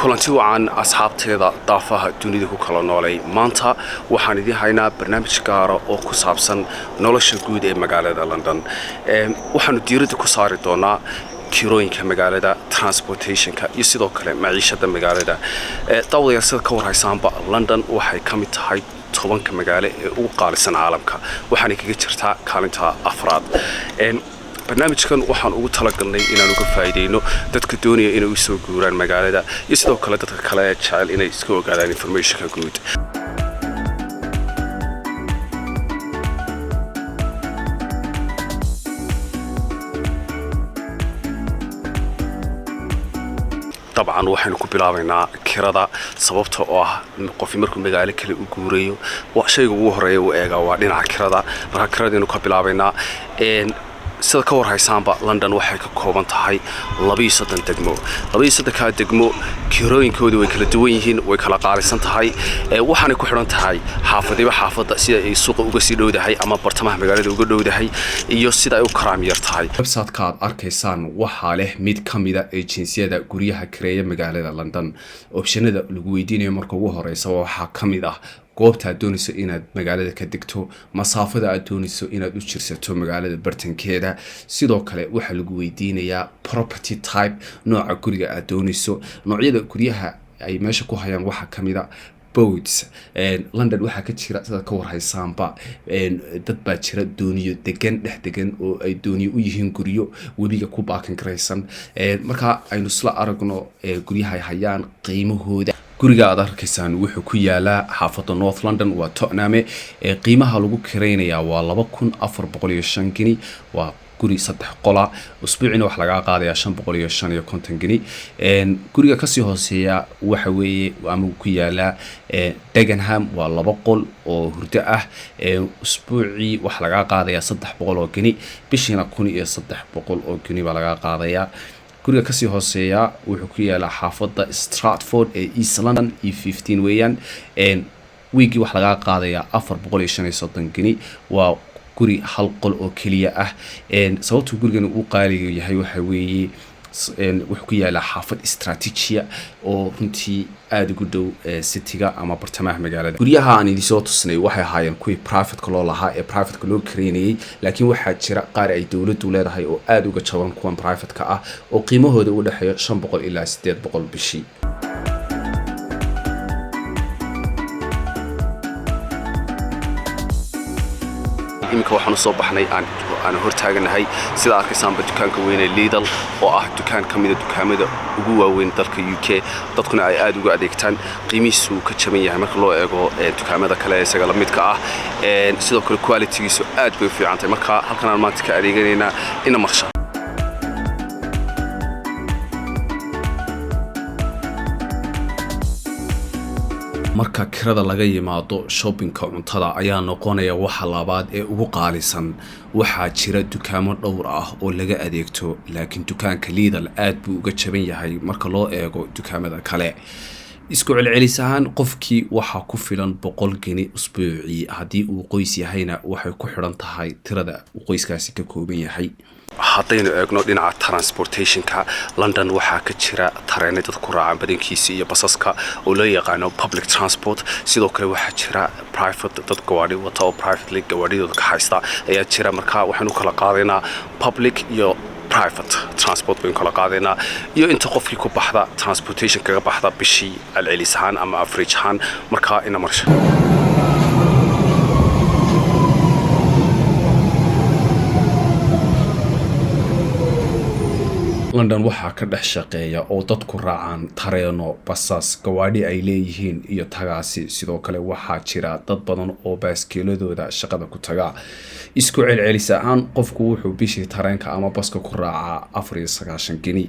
Kulanti wacan, asxaabteeda daafaha dunida ku kala noolay. Maanta waxaan idiin haynaa barnaamij gaara oo ku saabsan nolosha guud ee magaalada London. Waxaanu diiradda ku saari doonaa kirooyinka magaalada, transportationka iyo sidoo kale maciishada magaalada. Daawadayaal, sida ka warhaysaanba, London waxay ka mid tahay 10-ka magaalo ee ugu qaalisan caalamka, waxaanay kaga jirtaa kaalinta afraad. Barnaamijkan waxaan ugu talagalnay inaan uga faa'iideyno dadka doonaya inay u soo guuraan magaalada iyo sidoo kale dadka kale ee jecel inay iska ogaadaan informationka guud. Dabcan waxaynu ku bilaabaynaa kirada, sababta oo ah qofi markuu magaalo kale u guurayo, shayga ugu horeeya uu eegaa waa dhinaca kirada. Marka kiradaynu ka bilaabaynaa. Sida ka warhaysaanba, London waxay ka kooban tahay 32 degmo. 32-kaa degmo kirooyinkoodu way kala duwan yihiin, way kala qaalisan tahay. Waxaanay ku xidhan tahay xaafadiba xaafadda sida ay suuqa uga sii dhowdahay ama bartamaha magaalada uga dhowdahay iyo sida ay u karaam yar tahay. Website-ka aad arkaysaan waxaa leh mid ka mida ejinsiyada guryaha kireeya magaalada London. Optionada lagu weydiinayo marka ugu horeysa waxaa ka mid ah goobta aad doonayso inaad magaalada ka degto, masaafada aad doonayso inaad u jirsato magaalada bartankeeda. Sidoo kale waxaa lagu weydiinayaa property type, nooca guriga aad doonayso. Noocyada guryaha ay meesha ku hayaan waxaa kamid a boats. London waxaa ka jira, sidaad ka warhaysaanba, dad baa jira dooniyo degan, dhex degan, oo ay dooniyo u yihiin guryo webiga ku baakan garaysan. Marka aynu isla aragno guryaha ay hayaan qiimahooda. Guriga aad arkaysaan wuxuu ku yaalaa xaafadda North London, waa Tottenham. Qiimaha lagu kiraynayaa waa 2405 gini. Waa guri saddex qola, usbuucina waxaa lagaa qaadayaa 555 gini. Guriga kasii hooseeya waxa weeye ama ku yaalaa Dagenham, waa laba qol oo hurdo ah. Usbuucii waxaa lagaa qaadayaa 300 oo gini, bishiina 1300 oo gini baa lagaa qaadayaa. Guriga kasii hooseeya wuxuu ku yaalaa xaafadda Stratford ee East London, E15 weeyaan. Wiigii waxaa lagaa qaadayaa 435 gini. Waa guri hal qol oo keliya ah. Sababtuu gurigan uu qaaliga yahay waxa weeye wuxuu ku yaalaa xaafad istraatiijiya oo runtii aada ugu dhow cityga ama bartamaha magaalada. Guryaha aan idinsoo tusnay waxay ahaayeen kuwii privateka loo lahaa ee privateka loo kareynayay, laakiin waxaa jira qaar ay dowladdu leedahay oo aada uga jaban kuwan privateka ah, oo qiimahooda u dhexeeyo 500 ilaa 800 bishii. Iminka waxaan usoo baxnay, aan hortaaganahay, sida arkaysaanba, dukaanka weyne Lidl, oo ah dukaan ka mida dukaamada ugu waaweyn dalka UK, dadkuna ay aada uga adeegtaan. Qiimihiisu ka jaban yahay marka loo eego dukaamada kale isaga la midka ah. Sidoo kale qualitygiisu aad bay u fiican tahay. Marka halkan aan maanta ka adeeganaynaa ina marsha. Marka kirada laga yimaado, shoppingka cuntada ayaa noqonaya waxa labaad ee ugu qaalisan. Waxaa jira dukaamo dhowr ah oo laga adeegto, laakiin dukaanka Lidl aad buu uga jaban yahay marka loo eego dukaamada kale. Isku celcelis ahaan qofkii waxaa ku filan 100 geni usbuucii. Haddii uu qoys yahayna, waxay ku xidhan tahay tirada uu qoyskaasi ka kooban yahay. Haddaynu eegno dhinaca transportationka, London waxaa ka jira tareena dadku raacaan badankiisa iyo basaska oo loo yaqaano public transport. Sidoo kale waxaa jira private, dad gawaadhi wata oo privately gawaadhidooda ka haysta ayaa jira. Marka waxaynu kala qaadaynaa public iyo private transport baynu kala qaadaynaa, iyo inta qofkii ku baxda transportation kaga baxda bishii celcelis ahaan ama average ahaan. Markaa ina marsha. London waxaa ka dhex shaqeeya oo dadku raacaan tareeno, basas, gawaadhi ay leeyihiin iyo tagaasi. Sidoo kale waxaa jira dad badan oo baaskiiladooda shaqada ku taga. Isku celcelis ahaan qofku wuxuu bishii tareenka ama baska ku raacaa 94 geni.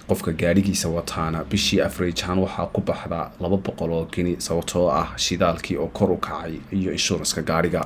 Qofka gaadhigiisa wataana bishii average ahaan waxaa ku baxda 200 oo geni, sababtoo ah shidaalkii oo kor u kacay iyo insuranceka gaadhiga.